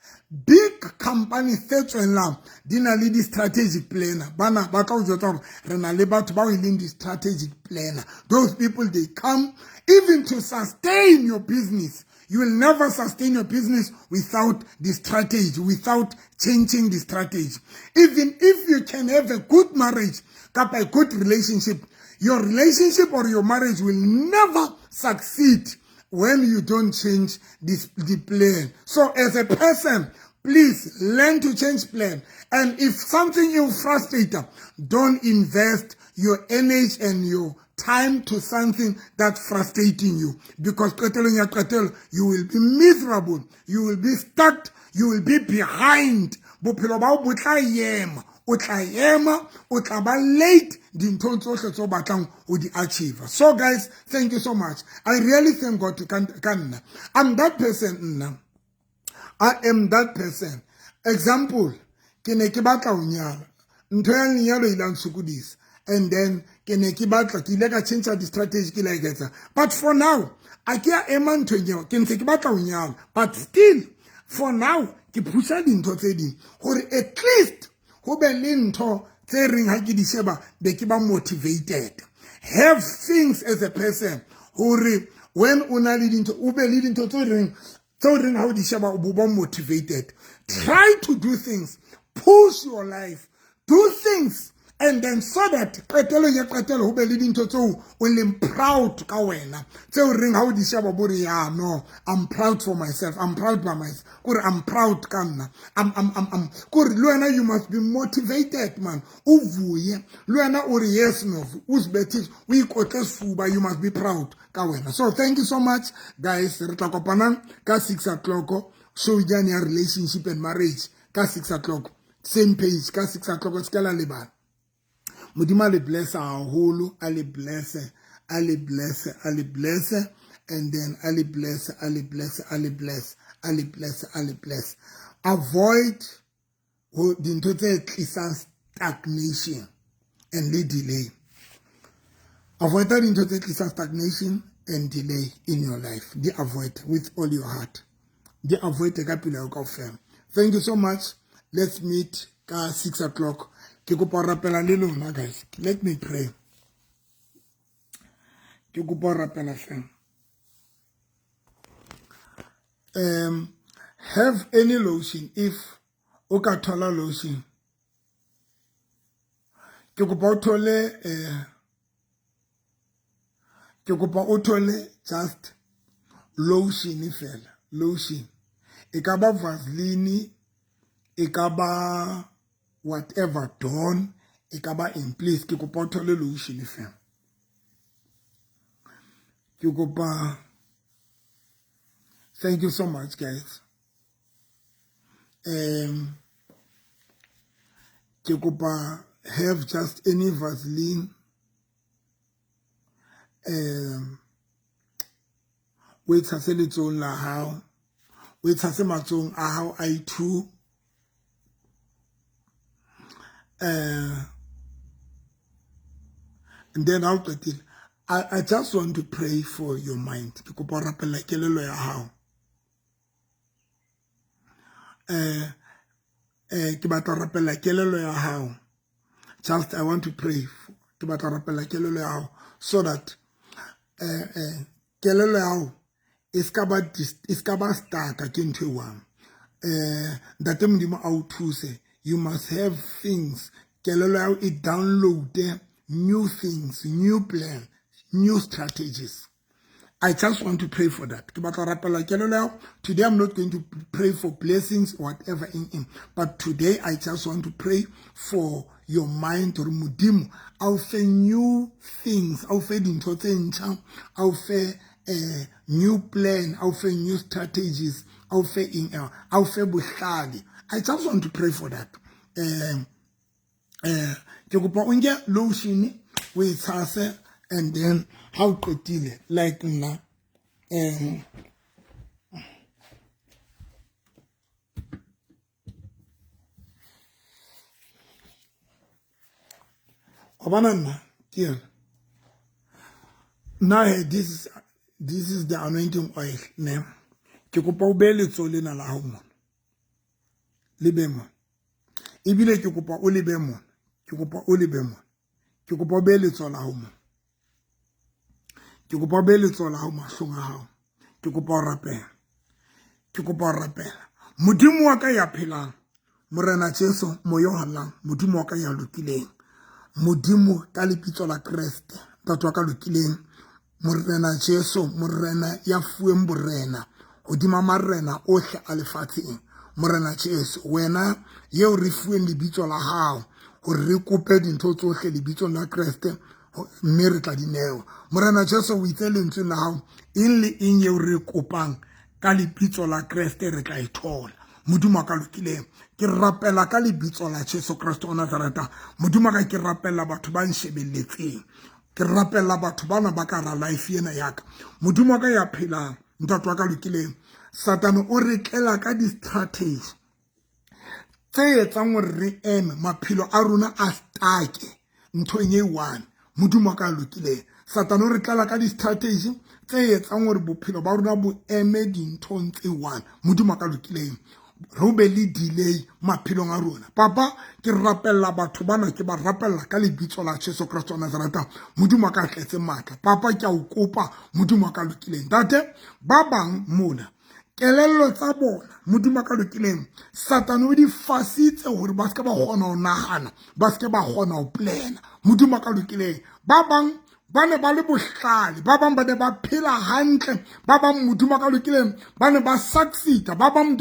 big companies tse tswellang di na le di-strategic planner. Bana ba tla o jwetsa gore re na le batho bao e leng di-strategic planner. Those people, they come even to sustain your business. You will never sustain your business without the strategy, without changing the strategy. Even if you can have a good marriage kapa a good relationship, your relationship or your marriage will never succeed when you don't change this the plan. So as a person, please learn to change plan. And if something you frustrate, don't invest your energy and your time to something that's frustrating you, because qetellong ya qetello you will be miserable, you will be stuck, you will be behind. Bophelo ba bo tla ema, o tla ema, o tla ba late dinthong tsohle tse o batlang ho di achieve. So guys, thank you so much. I really thank God ka nna. I'm that person nna. I am that person. Example, ke ne ke batla ho nyala. Ntho ya lenyalo ile ya ntshokodisa, and then ke ne ke batla, ke ile ka change di-strategy, ke ile ka etsa, but for now a ke a ema nthong eo. Ke ntse ke batla ho nyala, but still for now ke pusha dintho tse ding hore at least ho be le ntho tse reng ha ke di sheba be ke ba motivated. Have things as a person hore when o na le dintho, o be le dintho tse reng ha o di sheba o bo ba motivated. Try to do things, push your life, do things, and then so that qetellong ya qetello ho be le dintho tseo o leng proud ka wena, tseo reng ha o di sheba bo re, "Ya, no, I'm proud for myself. I'm proud by myself." Kore I'm proud ka nna. I'm kore le wena you must be motivated, man. O vuye le wena o re, "Yes, no," o zibethise, o ikotle sefuba. You must be proud ka wena. So thank you so much, guys. Re tla kopanang ka 6 o'clock, show jane ya relationship and marriage ka 6 o'clock, same page ka 6 o'clock. Se ka la lebala. Modimo a le bless haholo, a le bless, a le bless, a le bless, and then a le bless, a le bless, a le bless, a le bless, a le bless. Avoid ho dintho tse tlisang stagnation and le delay. Avoid dintho tse tlisang stagnation and delay in your life. Di avoid with all your heart, di avoid ka pelo ya kaofela. Thank you so much. Let's meet ka 6 o'clock. Ke kopa ho rapela le lona, guys. Let me pray. Ke kopa ho rapela hle. Have any lotion, if o ka thola lotion, ke kopa o thole, ke kopa o thole just lotion fela. Lotion e ka ba Vaseline, e ka ba whatever, Dawn. E ka ba eng? Please, ke kopa o thole lotion fela. Ke kopa. Thank you so much, guys. Ke kopa have just any Vaseline. O e tshase letsohong la hao, o e tshase matsohong a hao a i-two. And then ha o qetile, I just want to pray for your mind. Ke kopa ho rapella kelello ya hao. Ke batla ho rapella kelello ya hao. Just I want to pray. Ke batla ho rapella kelello ya hao so that kelello ya hao e ska ba e ska ba stuck ke ntho e one. Ntate Modimo a o thuse. You must have things. Kelello ya hao e download new things, new plan, new strategies. I just want to pray for that. Ke batla rapela kelello ya hao. Today I'm not going to pray for blessings or whatever in, but today I just want to pray for your mind, hore Modimo a o fe new things, a o fe dintho tse ntjha, a o fe new plan, a o fe new strategies, a o fe eng, a o fe bohlale. I just want to pray for that. Ke kopa o nke lotion o e tshase, and then ha o qetile, like nna, wa bona nna ke yona nna he, this is the anointing oil ne. Ke kopa o behe letsoho lena la hao mona, le be mona, ebile ke kopa o lebe mona, ke kopa o lebe mona, ke kopa o behe letsoho la hao mona, ke kopa o behe letsoho la hao mahlong a hao. Ke kopa o rapela, ke kopa o rapela. Modimo wa ka ya phelang, Morena Jesu, moya o hallang, Modimo wa ka ya lokileng, Modimo ka lebitso la Kreste, Ntate wa ka lokileng, Morena Jesu, Morena ya fuweng borena hodima marena ohle a lefatsheng, Morena Jesu, wena eo re fuweng lebitso la hao hore re kope dintho tsohle lebitsong la Kreste, mme re tla di newa. Morena Jesu, o itse lentsweng la hao, eng le eng eo re kopang ka lebitso la Kreste re tla e thola. Modimo wa ka lokileng, ke rapela ka lebitso la Jesu Kreste o Nazareta. Modimo wa ka, ke rapela batho ba nshebelletseng, ke rapela batho bana ba ka ra life ena ya ka. Modimo wa ka ya phelang, Ntate wa ka lokileng, Satane o re tlela ka di-strategy tse etsang hore re eme, maphelo a rona a stake nthong e one. Modimo wa ka lokileng, Satane o re tlala ka di-strategy tse etsang hore bophelo ba rona bo eme dinthong tse one. Modimo wa ka lokileng, re be le delay maphelong a rona. Papa, ke rapella batho bana, ke ba rapella ka lebitso la Jesu Kreste wa Nazareta. Modimo wa ka tletse matla, papa, ke a o kopa, Modimo wa ka lokileng, ntate, ba bang mona kelello tsa bona, Modimo wa ka lokileng, Satane o di fasitse hore ba se ke ba kgona ho nahana, ba se ke ba kgona ho plana. Modimo wa ka lokileng, ba bang ba ne ba le bohlale, ba bang ba ne ba phela hantle, ba bang, Modimo wa ka lokileng, ba ne ba succeed, ba bang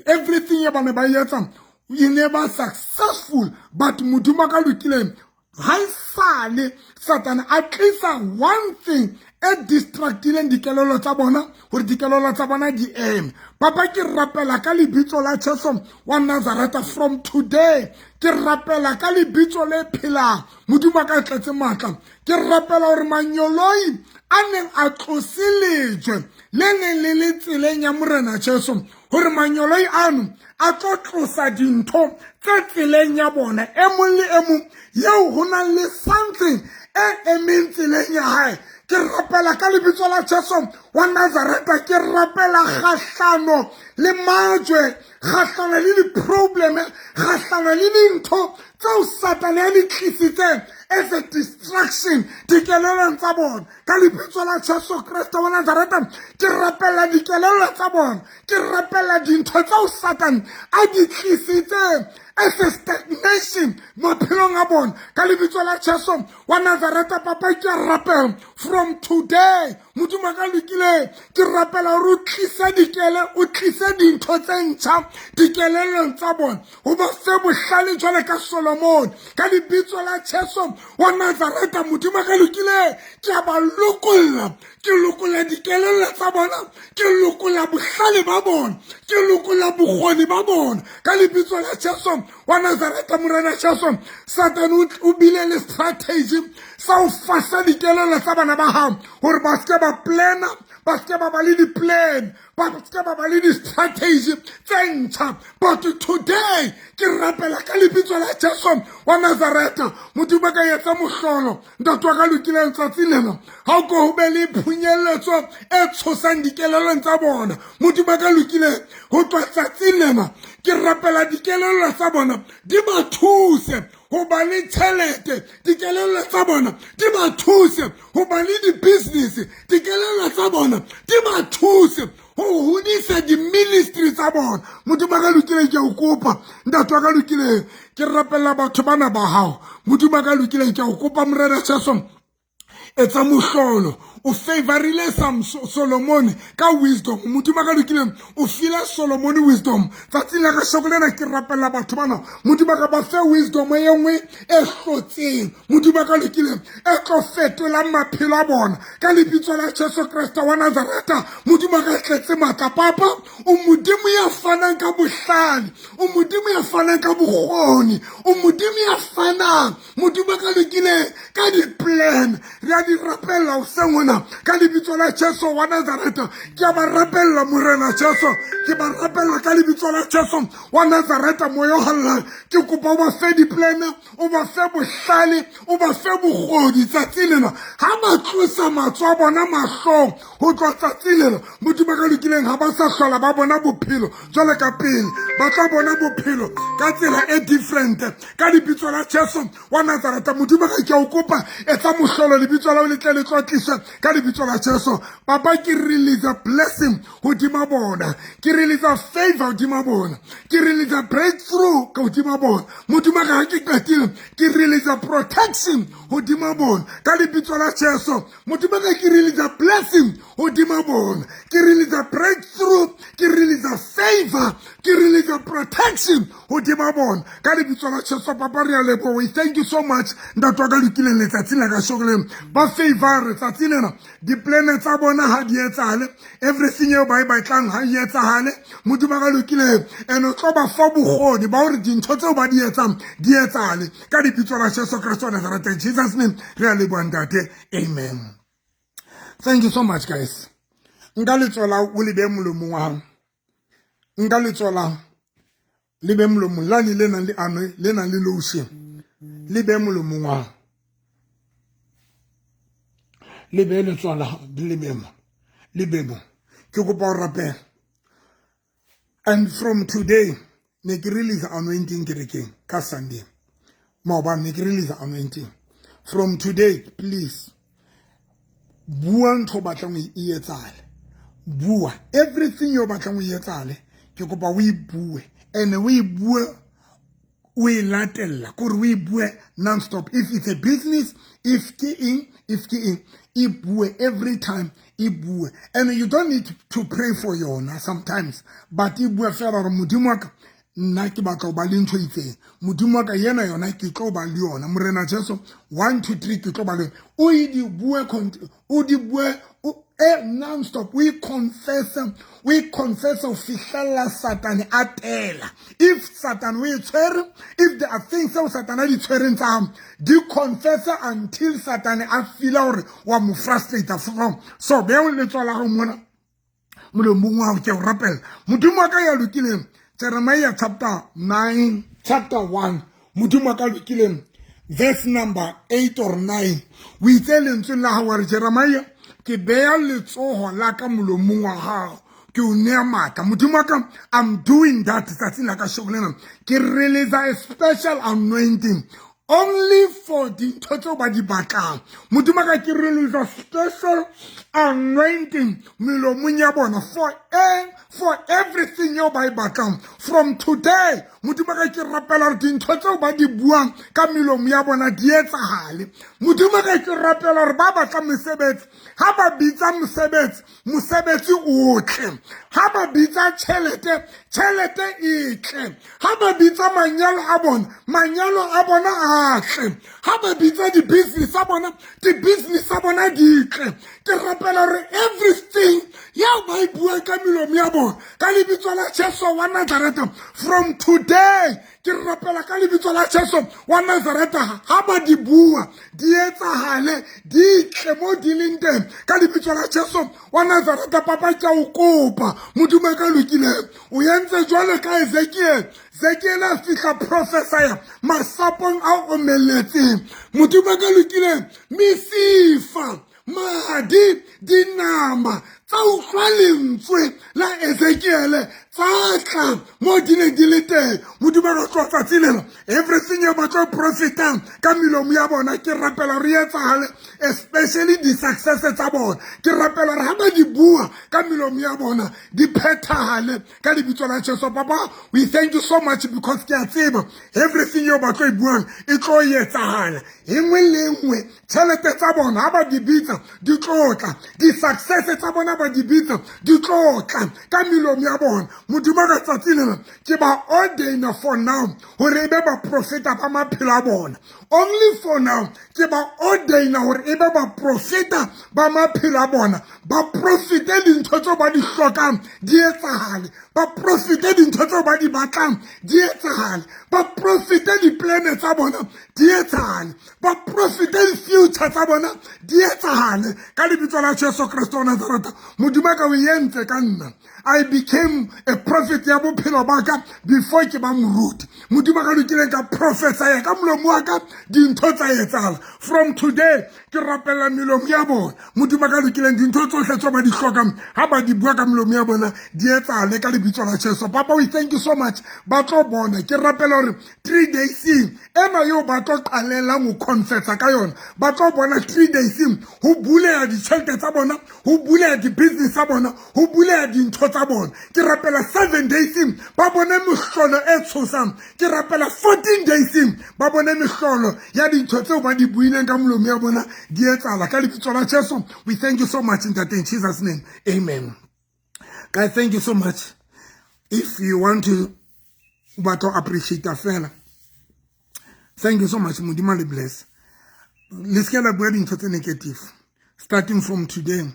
everything e ba ne ba etsa e ne ba successful, but Modimo wa ka lokileng, ha sale Satane a tlisa one thing e distractileng dikelello tsa bona hore dikelello tsa bona di eme. Papa, ke rapela ka lebitso la Jesu wa Nazareta, from today ke rapela ka lebitso le phelang, Modimo wa ka tletse matla, ke rapela hore manyoloi a neng a tlose lejwe le neng le le tseleng ya Morena Jesu, hore manyoloi ano a tlo tlosa dintho tse tseleng ya bona, e mong le e mong eo ho nang le something e emeng tseleng ya hae. Ke rapela ka lebitso la Jesu wa Nazareta, ke rapela kgahlano le majwe, kgahlano le di-problem, kgahlano le dintho tseo Satane a di tlisitseng as a distraction dikelellong tsa bona. Ka lebitso la Jesu Kreste wa Nazareta, ke rapela dikelello tsa bona, ke rapela dintho tseo Satane a di tlisitseng as a stagnation maphelong a bona. Ka lebitso la Jesu wa Nazareta, papa, ke rapela from today. Modimo ka lokileng, ke rapela gore o tlise dikele, o tlise dintho tse ntšha dikelellong tsa bona, o ba fe bohlale jwale ka Solomon, ka lebitso la Jesu wa Nazareta. Modimo ka lokileng, ke a ba lokolla, ke lokolla dikelello tsa bona, ke lokolla bohlale ba bona, ke lokolla bokgoni ba bona, ka lebitso la Jesu wa Nazareta. Morena Jesu, Satane o bile le strategy sa ho fasa dikelello tsa bana ba gago gore ba seke ba plana, ba seke ba ba le di-plan, ba seke ba ba le di-strategy tse ntšha. But today ke rapela ka lebitso la Jesu wa Nazareta, Modimo ka etsa mohlolo, ntate wa ka lokileng, tsatsi lena ga o ko go be le phunyelletso e tshosang dikelellong tsa bona. Modimo ka lokileng, go tswa tsatsing lena ke rapela dikelello tsa bona di ba thuse go ba le tšhelete, dikelello tsa bona di ba thuse go ba le di-business, dikelello tsa bona di ba thuse go hodisa di-ministry tsa bona. Modimo a ka lokileng, ke a o kopa, ntate wa ka lokileng, ke rapella batho bana ba gago. Modimo a ka lokileng, ke a o kopa, Morena Jesu, etsa mohlolo. O favorile sam Solomon ka wisdom. Modimo ka lokileng, o file Solomon wisdom. Tsatsing la kasheko lena ke rapella batho bana, Modimo ka ba fe wisdom e nngwe e hlotseng, Modimo ka lokileng, e tlo fetolang maphelo a bona, ka lebitso la Jesu Kreste wa Nazareta. Modimo ka tletse matla, Papa, o Modimo ya fanang ka bohlale, o Modimo ya fanang ka bokgoni, o Modimo ya fanang, Modimo ka lokileng, ka di-plan. Re a di rapella hoseng hona, ka lebitso la Jesu wa Nazareta. Ke a ba rapella, Morena Jesu, ke ba rapella ka lebitso la Jesu wa Nazareta. Moya o hallang, ke kopa o ba fe di-plan, o ba fe bohlale, o ba fe bokgoni tsatsi lena. Ha ba tlosa matsoho a bona mahlong ho tloha tsatsi lena, Modimo ka lokileng, ha ba sa hlola ba bona bophelo jwale ka pele, ba tla bona bophelo ka tsela e different, ka lebitso la Jesu wa Nazareta. Modimo ka ke o kopa, etsa mohlolo, lebitso la le tle le tlotliswe, ka lebitso la Jesu. Papa, ke release blessing hodima bona, ke release favor hodima bona, ke release breakthrough ka hodima bona. Modimo ka, ha ke qetile, ke release protection hodima bona, ka lebitso la Jesu. Modimo ka, ke release blessing hodima bona, ke release breakthrough, ke release favor, ke release protection hodima bona, ka lebitso la Jesu. Papa, re a leboha. We thank you so much, ntate wa ka lokileng. Letsatsi la ka shokoleng ba favor tsatsi lena, di-plan tsa bona ha di etsahale, everything eo ba e batlang ha e etsahale. Modimo ka lokileng, and o tlo ba fa bokgoni ba hore dintho tseo ba di etsang di etsahale, ka lebitso la Jesu Kreste wa Nazareth. In Jesus name re a leboha, ntate, amen. Thank you so much, guys. Nka letsoho o le behe molomong wa hao, nka letsoho la le be molomong lane le nang le ano, le nang le lotion, le be molomong wa hao, le be letsoho la le be mo, le be mo. Ke kopa ho rapela. And from today, ne ke release anointing kerekeng ka Sunday maobane, ne ke release anointing. From today, please bua ntho o batlang o e etsahale, bua everything yo batlang o e etsahale. Ke kopa o e bue, and o e bue o e latella, kore o e bue non-stop. If it's a business, if ke eng, if ke eng, e bue every time, e bue. And you don't need to pray for yona sometimes, but e bue fela gore, "Modimo wa ka, nna ke batla ho ba le ntho e itseng. Modimo wa ka, yena yona ke tlo ba le yona. Morena Jesu, 1 2 3, ke tlo ba le yona." O e di bue, o di bue e non-stop, o e confess, o e confess ho fihlella Satane a tela. If Satan o e tshwere, if there are things tseo Satane a di tshwereng tsa hao, di confess until Satane a feela hore wa mo frustrate from so. Beha letsoho la hao mona molomong wa hao, ke o rapela. Modimo wa ka ya lokileng, Jeremiah chapter 9, chapter 1, Modimo wa ka lokileng, verse number 8 or 9, o itse lentsweng la hao wa re, "Jeremiah, ke beya letsoho la ka molomong wa gago, ke o nea maatla." Modimo wa ka, I'm doing that tsatsing la ka shoko lena. Ke release a special anointing. Only for dintho tseo ba di batlang. Modimo ka, ke release special anointing melomong ya bona for everything eo ba e batlang from today. Modimo ka, ke rapela gore dintho tseo ba di buang ka melomo ya bona di etsahale. Modimo ka, ke rapela gore ba batla mosebetsi, ha ba bitsa mosebetsi, mosebetsi o tle. Ha ba bitsa tjhelete, tjhelete e tle. Ha ba bitsa manyalo a bona, manyalo a bona a tle. Ha ba bitsa di-business tsa bona, di-business tsa bona di tle. Ke rapela gore everything yeo ba e buang ka melomo ya bona, ka lebitso la Jesu wa Nazareta, from today ke rapela ka lebitso la Jesu wa Nazareta, ha ba di bua di etsahale, di tle mo di leng teng, ka lebitso la Jesu wa Nazareta. Papa, ke a o kopa, Modimo ka lokileng, o entse jwalo ka Ezekiel. Ezekiel a fihla prophesya masapong a omeletseng. Modimo ka lokileng, mesifa, madi, dinama tsa utlwa lentswe la Ezekiele, tsa tla mo di ne di le teng. Modimo ka, tloa tsatsi lena, everything e ba tlo profitang ka melomo ya bona, ke rapela gore e etsagale, especially di-success tsa bona. Ke rapela gore ga ba di bua ka melomo ya bona, di phethagale ka lebitso la Jesu. Papa, we thank you so much because ke a tseba everything eo ba tlo e buang e tlo etsagala, e nngwe le nngwe. Tšhelete tsa bona ha ba di bitsa, di tlo tla. Di-success tsa bona ba di bitsa, di tlo tla ka melomo ya bona. Modimo ka, tsatsi lena ke ba ordaina for now gore e be baprofeta ba maphelo a bona. Only for now ke ba ordaina gore e be baprofeta ba maphelo a bona, ba profite dintho tseo ba di hlokang, di etsahale. Ba profite dintho tseo ba di batlang, di etsahale. Ba profite di-plan tsa bona, di etsahale. Ba profite di-future tsa bona, di etsahale, ka lebitso la Jesu Kreste wa Nazareta. Modimo ka, o entse ka nna. I became a prophet ya bophelo ba ka before ke ba moruti. Modimo ka lokileng, ka prophesya ka molomo wa ka, dintho tsa etsahala. From today ke rapella melomo ya bona. Modimo ka lokileng, dintho tsohle tseo ba di hlokang, ha ba di bua ka melomo ya bona, di etsahale ka lebitso la Jesu. Papa, we thank you so much. Ba tlo bona. Ke rapela gore 3 days ena eo ba tlo qalelang ho confessa ka yona, ba tlo bona 3 days ho buleha ditjhelete tsa bona, ho buleha di-business tsa bona, ho buleha dintho tsa bona. Ke rapela 7 days ba bone mehlolo e tshosang. Ke rapela 14 days ba bone mehlolo ya dintho tseo ba di buileng ka molomo ya bona di etsahala, ka lebitso la Jesu. We thank you so much, ntate. In Jesus' name, amen. Guys, thank you so much. If you want to batla appreciate fela, thank you so much. Modimo le bless. Le se ke la bua dintho tse negative. Starting from today,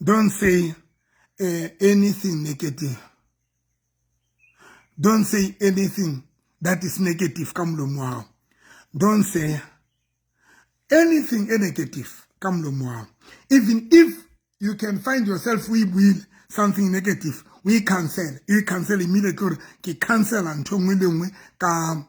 don't say anything negative. Don't say anything that is negative ka molomo wa hao. Don't say anything e negative ka molomo wa hao. Even if you can find yourself o e buile something negative, we cancel, you cancel immediately, gore ke cancela ntho nngwe le nngwe ka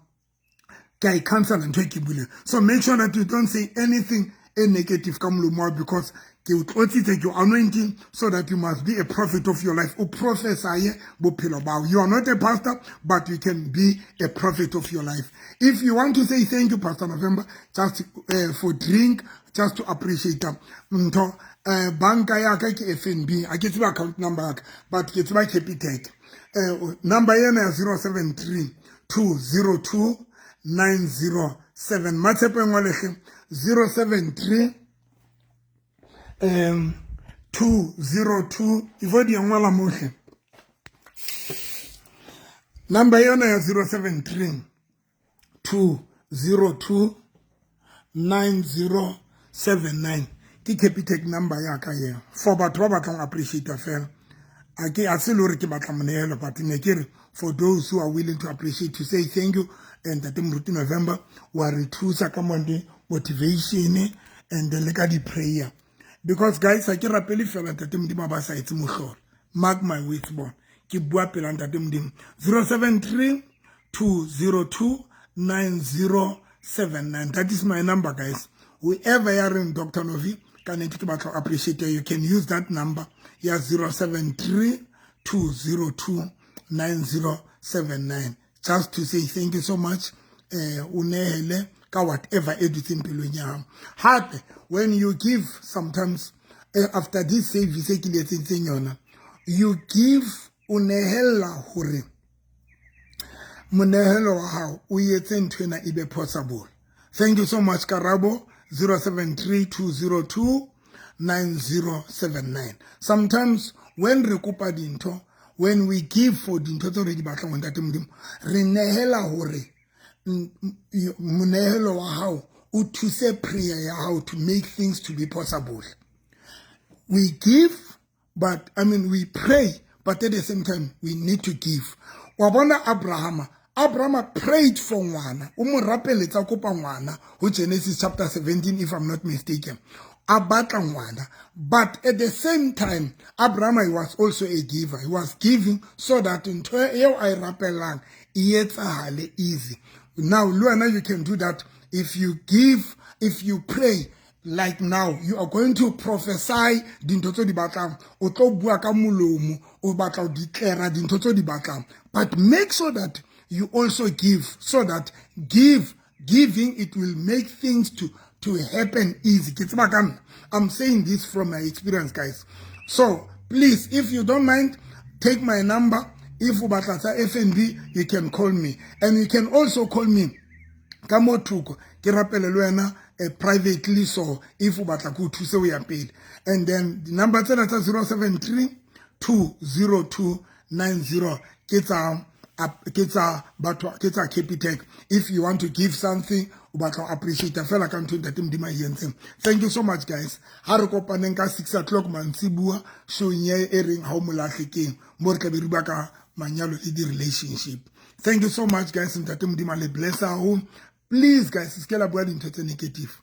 ke a e cancela ntho e ke buileng. So make sure that you don't say anything e negative ka molomo wa, because ke o tlotsitse, ke o anointing, so that you must be a prophet of your life. O prophesy bophelo bao. You are not a pastor, but you can be a prophet of your life. If you want to say thank you, Pastor November, just for drink, just to appreciate ntho, banka ya ka ke FNB. A ke tseba account number ya ka, but ke tseba Capitec. Number ena ya 073 202 907. Matshepo engwe lehle, 073 202 ifo di ngwala mohle. Number yona ya 073 202 9079 ke Capitec number ya ka eo, for batho ba batlang appreciate fela. A ke a se le hore ke batla monehelo, but ne ke re for those who are willing to appreciate, to say thank you. And Ntate Moruti November wa re thusa ka monde motivation and le ka di-prayer, because guys, ha ke rapele fela Ntate Modimo ba sa etse mohlolo. Mark my words, bona ke bua pela Ntate Modimo. 073 202 9079, that is my number, guys. Whoever ya reng Dr Novi, ka nnete ke batla appreciate, you can use that number ya 073 202 9079 just to say thank you so much. O nehele. Ka whatever e dutseng pelong ya hao. Hape when you give, sometimes after this service e ke le etseditseng yona, you give, o nehella hore monehelo wa hao o etse ntho ena e be possible. Thank you so much, Karabo. 073 202 9079. Sometimes when re kopa dintho, when we give for dintho tseo re di batlang ho Ntate Modimo, re nehela hore monehelo wa hao o thuse prayer ya hao to make things to be possible. We give, but, I mean, we pray, but at the same time we need to give. Wa bona Abrahama? Abrahama prayed for ngwana, o mo rapeletsa, kopa ngwana ho Genesis chapter 17, if I'm not mistaken. A batla ngwana, but at the same time Abraham, he was also a giver. He was giving so that ntho eo a e rapellang e etsahale easy. Now le wena you can do that. If you give, if you pray, like now you are going to prophesy dintho tse di batlang, o tlo bua ka molomo, o batla ho declare dintho tse di batlang, but make sure that you also give, so that giving, it will make things to happen easy. Ke tseba ka nna. I'm saying this from my experience, guys. So please, if you don't mind, take my number. If o batla tsa FNB, you can call me, and you can also call me ka mo thoko, ke rapele le wena privately. So if o batla ke o thuse o ya pele, and then the number tsena tsa 073 202 90 ke tsa batho, ke tsa Capitec. If you want to give something, o batla ho appreciate fela ka ntho Ntate Modimo a e entseng. Thank you so much, guys. Ha re kopaneng ka 6 o'clock mantsibuya showing e reng Ha O Molahlekeng, mo re tla be re bua ka manyalo le di-relationship. Thank you so much, guys. Ntate Modimo a le bless haholo. Please, guys, se ke la bua dintho tse negative.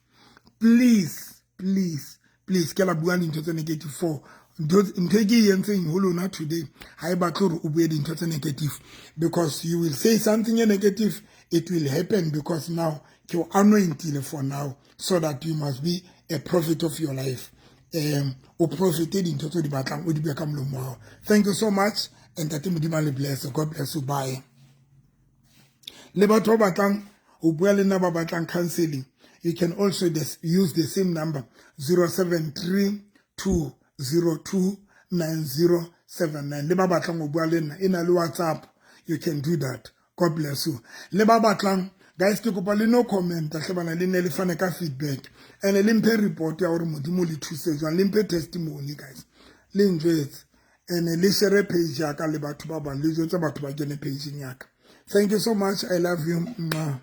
Please, please, please, ke la bua dintho tse negative. For ntho e ke e entseng ho lona today, ha e batle hore o bue dintho tse negative, because you will say something negative, it will happen, because now ke o anointile for now, so that you must be a prophet of your life. O profete dintho tse di batlang, o di bue ka molomo wa hao. Thank you so much, and Ntate Modimo a le bless. God bless you. Bye. Le batho ba batlang ho bua le nna, ba batlang counseling, you can also use the same number, 073 202 9079. Le ba batlang ho bua le nna, e na le WhatsApp, you can do that. God bless you. Le ba batlang, guys, ke kopa le no comment hle bana, le ne le fane ka feedback and le mphe report ya hore Modimo le thuse jwang, le mphe testimony, guys. Le njwetse and le share page ya ka le batho ba bang, le jwetse batho ba kene page ya ka. Thank you so much. I love you. Mwah.